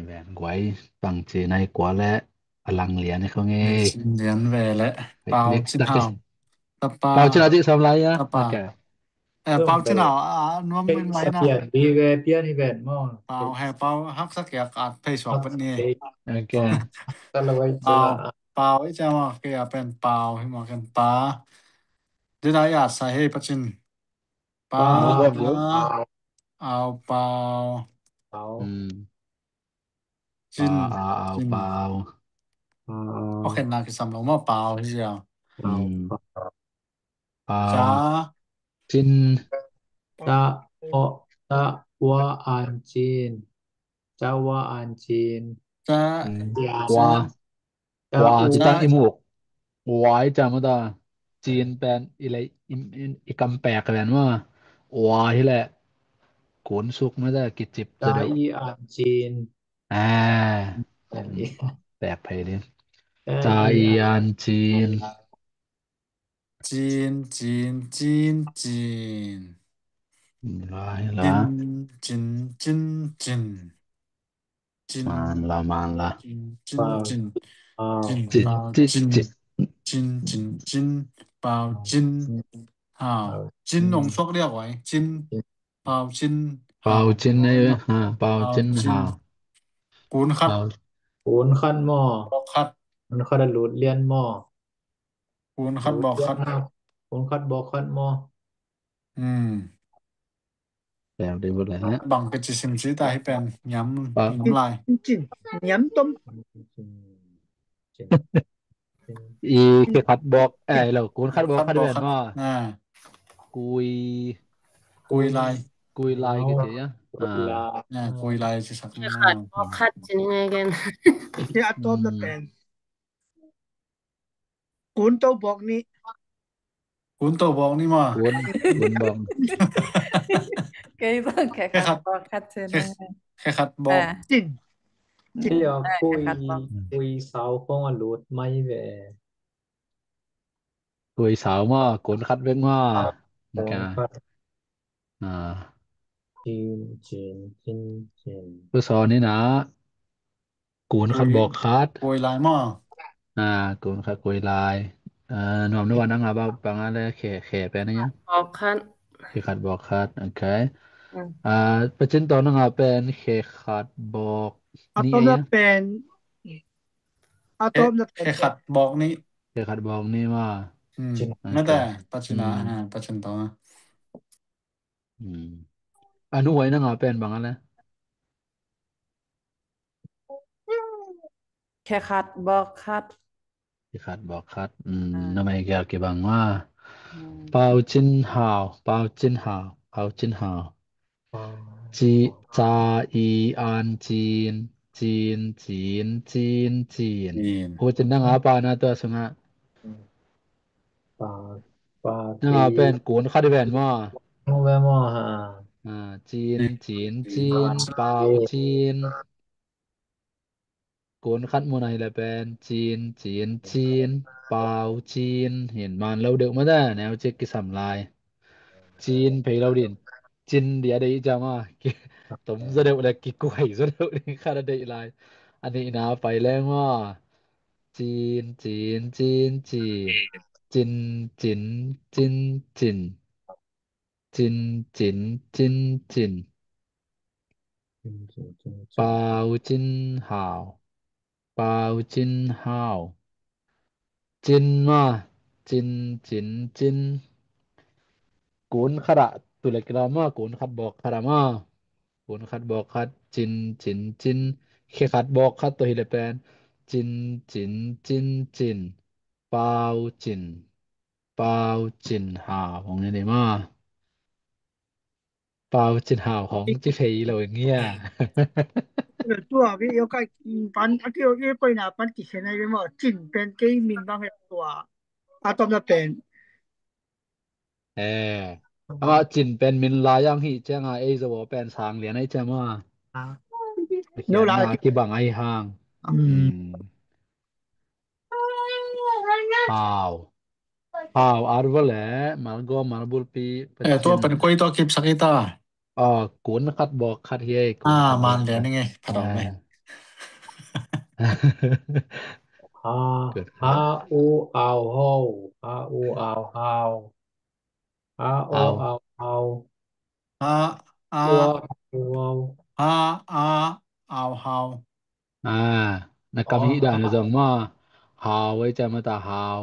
ແຫວນກວຍ ປັງເຈໃນກວາແລະ ອະລັງຫຼຽນໃຫ້ເຂົາເງ ຫຼຽນແວແລະ ເປົາຈິນເຮົາ ຕະປາ ເປົາຈິນເຮົາຈິສຳໄລອະ ຕະປາ ໂອເຄ ເອີ ເປົາຈະໜາວ ອາ ນວມເປັນໄວນະ ປຽນ ດີແວ ປຽນໃຫ້ແວ່ນໝໍ ເປົາແຮເປົາຮັກສະແກກອາດໄພສອກເປັນນີ້ ໂອເຄ ເປົາ ເປົາ ເປັນເປົາ ເຫັນບໍ່ ເປັນປາ ເດນາຍາດສາເຮປະຈິນ ປາ ອາວ ເປົາ ອືມ ຈິນ ປາ ອາ ອາວ ປາວ ໂອເຄ ນາຄືສຳລອງມາປາວ ເປັນເປັນ ປາ ຈາ ຈິນ ຈະ ໂອ ຈະ ວາ ອານ ຈີນ ຈະ ວາ ອານ ຈີນ ຈະ ອືມ ວາ ວາ ຈິຕັງອີໝູກ ວາຍ ຈາມາຕາ ຈີນແປນອີໄລ ອີ ອີ ອີກຳແປກແປນວ່າ ວາຍ ແຫຼະ ໂກນສຸກມາແຕ່ກິດຈິບ ຈາ ຈະໄດ້ ອີ ອານ ຈີນ ອາ ແປກໄພເດ ຈາ ອີ ອານ ຈີນ ຈີນ ຈີນ ຈີນ ຈີນ ຫຼາຍລະ ຈິນ ຈິນ ຈິນ ຈິນ ມານລະ ມານລະ ຈິນ ຈິນ ຈິນ ປາວ ຈິນ ປາວ ຈິນ ປາວ ຈິນ ອາ ຈິນ ອງຊອກລຽກໄວ້ ຈິນ ປາວ ຈິນ ປາວ ຈິນ ອາ ປາວ ຈິນ ອາ ໂກນຄັດ ໂກນຄັດໝໍ ບອກຄັດ ໂກນຄັດ ລູດລຽນໝໍ ໂກນຄັດ ບອກຄັດ ໂກນຄັດ ບອກຄັດໝໍ ອືມ ແປໄດ້ໝົດແລ້ວ ບັງກະຈິຊິມຊິຕາໃຫ້ແປນ ຍຳ ຍຳລາຍ ຈິນ ຍຳຕົ້ມ ອີ ເຂຂັດບອກ ເອີ ແລ້ວໂກນຄັດບອກຄັດແມ່ນບໍ່ ອາ ກຸຍ ກຸຍລາຍ ກຸຍລາຍ ຄື ອາ ອາ ກຸຍລາຍຊິສັກ ເຂຂັດບອກຄັດ ຈະຍັງໄງກັນ ທີ່ອາຕອມນະແປນ ກູນໂຕບອກນີ້ ກູນໂຕບອກນີ້ມາ ກູນ ກູນບອກ ເຄີຍເບິ່ງແຂກ ແຂກຂັດບອກ ແຂກຂັດບອກ ຈິນ ດຽວ ເອີ ຄຸຍ ຄຸຍສາວຂອງອາລຸດໄມແວ ຄຸຍສາວມາ ໂກນຄັດເວັກມາ ໂກນຄັດ ອາ ຈີນ ຈີນ ຈີນ ຈີນ ຜູ້ສອນນີ້ນະ ໂກນຄັດບອກຄັດ ໂກຍລາຍໝໍ ອາ ໂກນຄັດໂກຍລາຍ ເອີ ນວມນະວັນນະງາບາງອາແລ ແຂ ແຂແປນຫຍັງ ບອກຄັດ ແຂຂັດບອກຄັດ ໂອເຄ ອືມ ອາ ປະຈິນຕອນນະງາແປນ ແຂຂັດບອກ ອາ ນີ້ ຕອນນະແປນ ອາ ຕອນນະແປນ ແຂຂັດບອກນີ້ ແຂຂັດບອກນີ້ວ່າ ອືມ ໂອເຄ ແມ່ນແຕ່ ປະຈິນ ອືມ ອາ ປະຈິນຕອນ ອືມ ອານຸໄວນະງາແປນບາງອັນນະ ແຂຂັດບອກຄັດ ແຂຂັດບອກຄັດ ອືມ ອາ ນະໄມແກ້ວເກບັງວ່າ ປາວຈິນຮາວ ປາວຈິນຮາວ ປາວຈິນຮາວ ຈີ ຈາ ອີ ອານ ຈີນ ຈີນ ຈີນ ຈີນ ຈີນ ຈີນ ໂອ ຈະນັ່ງອາປານາຕົວສຸງະ ປາ ປາ ນັ່ງອາແປນ ໂກນຂັດແວ່ນມາ ໂອ ແວ່ນມາ ອາ ຈີນ ຈີນ ຈີນ ປາວຈີນ ໂກນຂັດໝູນໃຫ້ລະແປນ ຈີນ ຈີນ ຈີນ ປາວຈີນ ເຫັນມານລາວເດີກມາແຕ່ແນວເຈັກກິສຳລາຍ ຈີນ ເພລາວດິນ ຈິນເດຍໄດ້ຈາມາ ຕົມສະເດວແລະກິກວຍສະເດວນີ້ຂະໜາດໄດ້ຫຼາຍ ອັນນີ້ນາໄປແລ້ວວ່າ ຈີນ ຈີນ ຈີນ ຈີນ ຈິນ ຈິນ ຈິນ ຈິນ ຈິນ ຈິນ ຈິນ ຈິນ ປາວຈິນຮາວ ປາວຈິນຮາວ ຈິນມາ ຈິນ ຈິນ ຈິນ ໂກນຂະດະ ຕຸລະກິລາມາ ໂກນຂັດບອກຂະດະມາ ໂກນຂັດບອກຂັດ ຈິນ ຈິນ ຈິນ ເຄຂັດບອກຂັດ ໂຕຮີລະແປນ ຈິນ ຈິນ ຈິນ ຈິນ ປາວຈິນ ປາວຈິນຮາວ ຂອງນີ້ໄດ້ມາ ປາວຈິນຮາວ ຂອງຈິເພລາວເງຍ ເອີ ຕົວ ເອີ ກະ ປັນ ອາ ເອີ ເອີ ປາຍໜ້າ ປັນກິເຄໄນເດມ ຈິນແປນເກມິນບາງຕົວ ອາຕອມລະແປນ ເອີ ອາວ່າຈິນແປນມິນລາຍາງຮີແຈ້ງອາເອສະວໍແປນສາງຫຼຽນໄອແຈມວ່າ ໂນລາ ກິບັງໄອຮາງ ອືມ ຮາວ ຮາວ ອາດວະແລະ ມາລະໂກ ມາລະບຸລປີ ເອີ ຕົວເປັນກົຍຕໍ່ກິບສັກກິຕາ ເອີ ໂກນຂັດບອກຂັດເຮຍ ອາ ມາແລ້ວນີ້ໄງ ພັດອອກໄດ້ ຮາ ຮາ ໂອ ອາວ ຮາວ ຮາ ໂອ ອາວ ຮາວ ອາ ໂອ ອາວ ອາວ ຮາ ອາ ໂອ ອາວ ຮາ ອາ ອາວ ຮາວ ອາ ນະກຳຫິດານະຈັງມາ ຮາວ ໄວ້ໃຈມາຕາ ຮາວ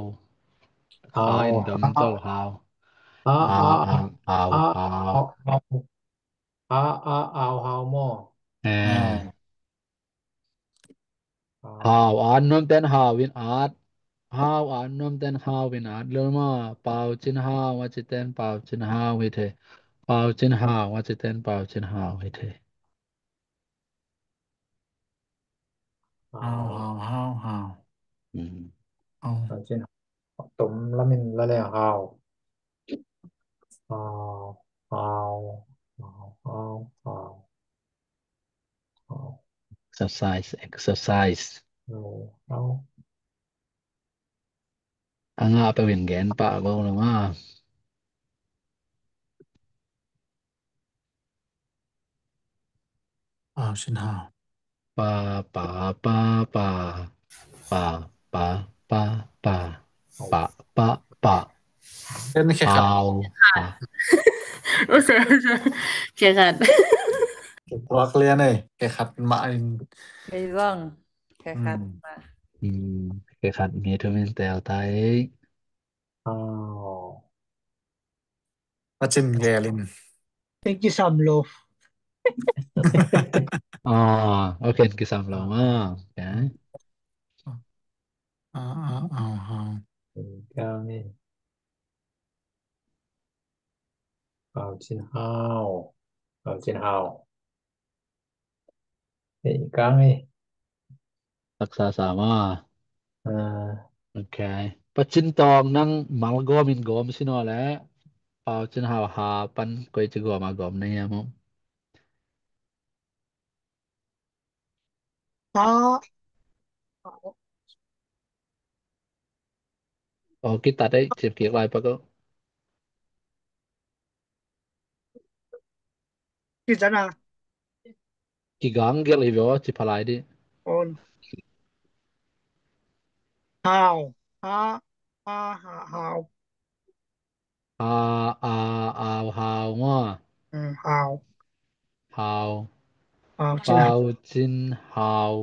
ຮາວ ຄາຍດຳເຈົ້າ ຮາວ ຮາ ອາ ອາ ອາວ ອາ ອາວ ອາວ ຮາວ ອາ ອາ ອາວ ຮາວ ມໍ ແອ ຮາວ ອານນວມແຕນ ຮາວ ວິນອາດ ຮາວ ອານນວມແຕນ ຮາວ ວິນອາດ ເລີມາ ປາວຈິນ ຮາວ ວາຈິແຕນ ປາວຈິນ ຮາວ ວິເທ ປາວຈິນ ຮາວ ວາຈິແຕນ ປາວຈິນ ຮາວ ວິເທ ຮາວ ຮາວ ຮາວ ຮາວ ອືມ ເອົາ ປາວຈິນ ຕົມລະມິນລະແລ ຮາວ ຮາວ ຮາວ ຮາວ ຮາວ ເອັກເຊີໄຊ ເອັກເຊີໄຊ ເອົາ ເອົາ ອາງາໄປເວັນແກນປາກອກລະມາ ອາວ ຊິນຮາວ ປາ ປາ ປາ ປາ ປາ ປາ ປາ ປາ ປະ ປະ ປະ ເປັນເຂດ ອາວ ເຂດຂັດ ພວກລຽນເອີຍ ເຂດຂັດມາ ໄອ້ບ້ອງ ເຂດຂັດ ອືມ ມາ ອືມ ເຂດຂັດ ມີທຸເມັນແຕ່ວໄຕ ອາວ ປາຈິນແກລິນ ເປັນກິສຳໂລ ອໍ ໂອເຄ ກິສຳໂລ ອໍ ໂອເຄ ອາ ອາ ອາ ອາ ອາ ກາງນີ້ ປາວຈິນຮາວ ປາວຈິນຮາວ ເອີ ກາງນີ້ ຮັກສາສາມາ ເອີ ໂອເຄ ປາຈິນຕອງ ນັງມາລະໂກມິນໂກມຊິນໍແລະ ປາວຈິນຮາວ ຮາປັນກວຍຈະໂກມາໂກມໃນຍາມ ອາ ອໍ ກິດຕາໄດ້ເຈັບກຽກຫຼາຍປະກໍ ກິດຕານະ ກິກາງກຽກໄດ້ບໍ່ ຈິພະລາຍດິ ໂອນ ຮາວ ຮາ ຮາ ຮາ ຮາວ ອາ ອາ ອາວ ຮາວ ງໍ ອືມ ຮາວ ຮາວ ຮາວ ປາວຈິນ ປາວຈິນຮາວ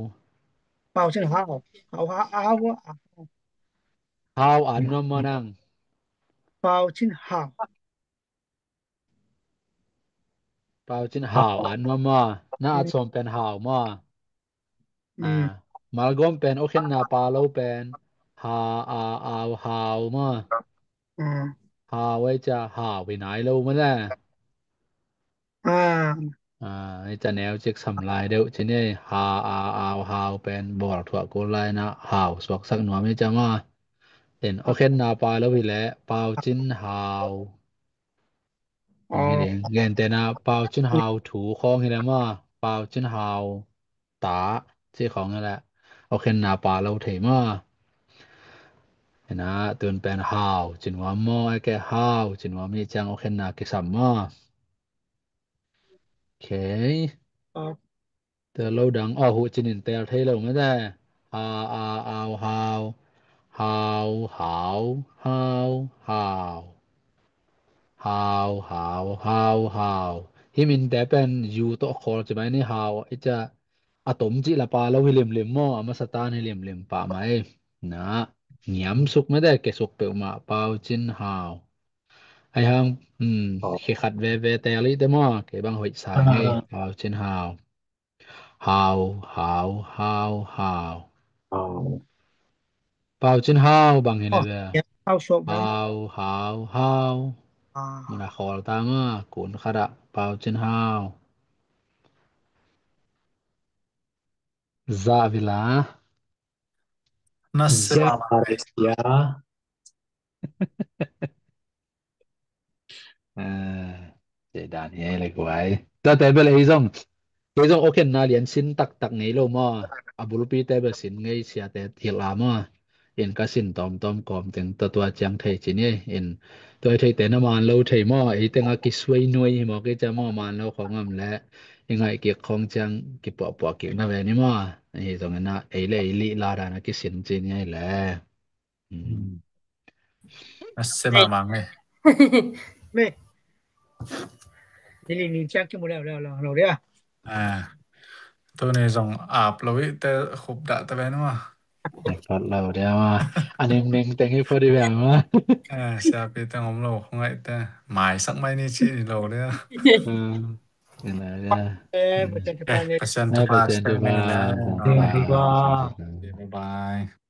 ປາວຈິນຮາວ ຮາວ ຮາວ ອາວ ຮາວ ອານນວມມານັງ ປາວຈິນຮາວ ປາວຈິນຮາວ ອານວມມາ ນາອາດສອມແປນຮາວມາ ອືມ ອາ ມາລະໂກມແປນ ໂອເຄນນາປາໂລແປນ ຮາ ອາ ອາວ ຮາວ ມາ ອືມ ຮາວ ໄວ້ຈະ ຮາວ ໄປນາຍເລີຍ ມັນແຫຼະ ອ່າ ອ່າ ໄວ້ຈະແນວເຈັກສຳລາຍເດີ ຊິນີ້ ຮາ ອາ ອາວ ຮາວ ແປນ ບອກ ຖວກ ໂກລາຍນະ ຮາວ ສວກ ສັກ ນວມ ໄວ້ຈະ ມາ ເຫັນ ໂອເຄນນາ ປາ ແລ້ວ ພີແຫຼະ ປາວ ຈິນ ຮາວ ອໍ ເຫັນເດ ແກ່ນແຕ່ນະ ປາວ ຈິນ ຮາວ ຖູ ຄອງ ເຫັນແລ້ວ ມາ ປາວ ຈິນ ຮາວ ຕາ ເຈ ຄອງ ນັ້ນແຫຼະ ໂອເຄນນາ ປາ ແລ້ວ ເທ ມາ ເຫັນນະ ຕື່ນແປນ ຮາວ ຈິນ ວາ ມໍ ໄອ ແກ ຮາວ ຈິນ ວາ ມີ ຈາງ ໂອເຄນນາ ເກ ສຳ ມາ ໂອເຄ ເຕີ ເລົາ ດັງ ອໍ ຫູ ຈິນ ນິນ ແຕ ເທ ເລົາ ມາແຕ່ ຮາ ອາ ອາວ ຮາວ ຮາວ ຮາວ ຮາວ ຮາວ ຮາວ ຮາວ ຮີ ມິນ ແຕ ແປນ ຢູ ໂຕ ຄໍ ຈະ ໄມ ນີ້ ຮາວ ອີ ຈະ ອາຕົມ ຈິ ລະ ປາ ລະ ວິ ເຫຼັມ ເຫຼັມ ມໍ ອາ ມາ ສະຕານ ໃຫ້ ເຫຼັມ ເຫຼັມ ປະ ໄມ ນະ ງຽມ ສຸກ ມາແຕ່ ເກ ສຸກ ເປວ ມະ ປາວ ຈິນ ຮາວ ໄອ ຮາງ ອືມ ອໍ ເຄ ຂັດ ແວ ແວ ແຕ ລິ ແຕ ມໍ ເກ ບັງ ຫົຍ ສາຍ ໄງ ອ່າ ປາວ ຈິນ ຮາວ ຮາວ ຫາວ ຮາວ ຫາວ ອໍ ປາວ ຈິນ ຮາວ ບັງ ເຫັນ ອໍ ເລີຍ ຮາວ ຊວກ ປາວ ຫາວ ຮາວ ອ່າ ມັນ ອາ ຄໍ ຕາມ ມາ ກູນ ຄະດະ ປາວ ຈິນ ຮາວ ຊາ ເວລາ ນາ ເຊ ມາ ມາເລເຊຍ ເອີ ເຈດານເຮເລັກໄວ້ ແຕ່ແຕ່ເບລເອຊອງ ເອຊອງ ໂອເຄນນາ ລຽນຊິນຕັກຕັກໄງໂລມາ ອະບຸລະປີ ແຕ່ເບລຊິນໄງເຊຍ ແຕ່ເທລາມາ ເອັນກະຊິນຕອມຕອມກອມເຕັງ ຕະຕົວຈຽງໄທຈິນເອ ເອັນຕົວໄທແຕ່ນະມານໂລໄທມາ ເອເຕັງອາກິສວຍໜ່ວຍ ມາເກຈະມາມານໂລຂອງອຳແລ ເອໄງເກກຂອງຈຽງ ກິປະປະເກກນະແວນິມາ ເອຕອງນະ ເອເລ ເອລິລາດານະກິຊິນຈິນໄງແລ ອືມ ອືມ ອາ ເຊມາມັງເມ ເມ ເດລີນີ້ຈັກຈະໝົດແລ້ວ ແລ້ວ ແລ້ວ ແລ້ວເດ້ອ ອ່າ ໂຕນີ້ສົ່ງອາບລະວິແຕ່ຄຸບດະຕະແວນມາ ຄັດລາວເດ້ອ ອັນນີ້ເມັງແຕ່ງໃຫ້ພໍດີແບບມາ ເອີ ຊາປີແຕ່ງອມໂລກໄງແຕ່ ໝາຍສັກໄມ້ນີ້ຊິໂລເດ້ອ ເອີ ເປັນໄດ້ເດີ ເອີ ປະເຈັນປະເຈັນ ເອີ ປະເຈັນ ປະເຈັນ ບາຍບາຍ.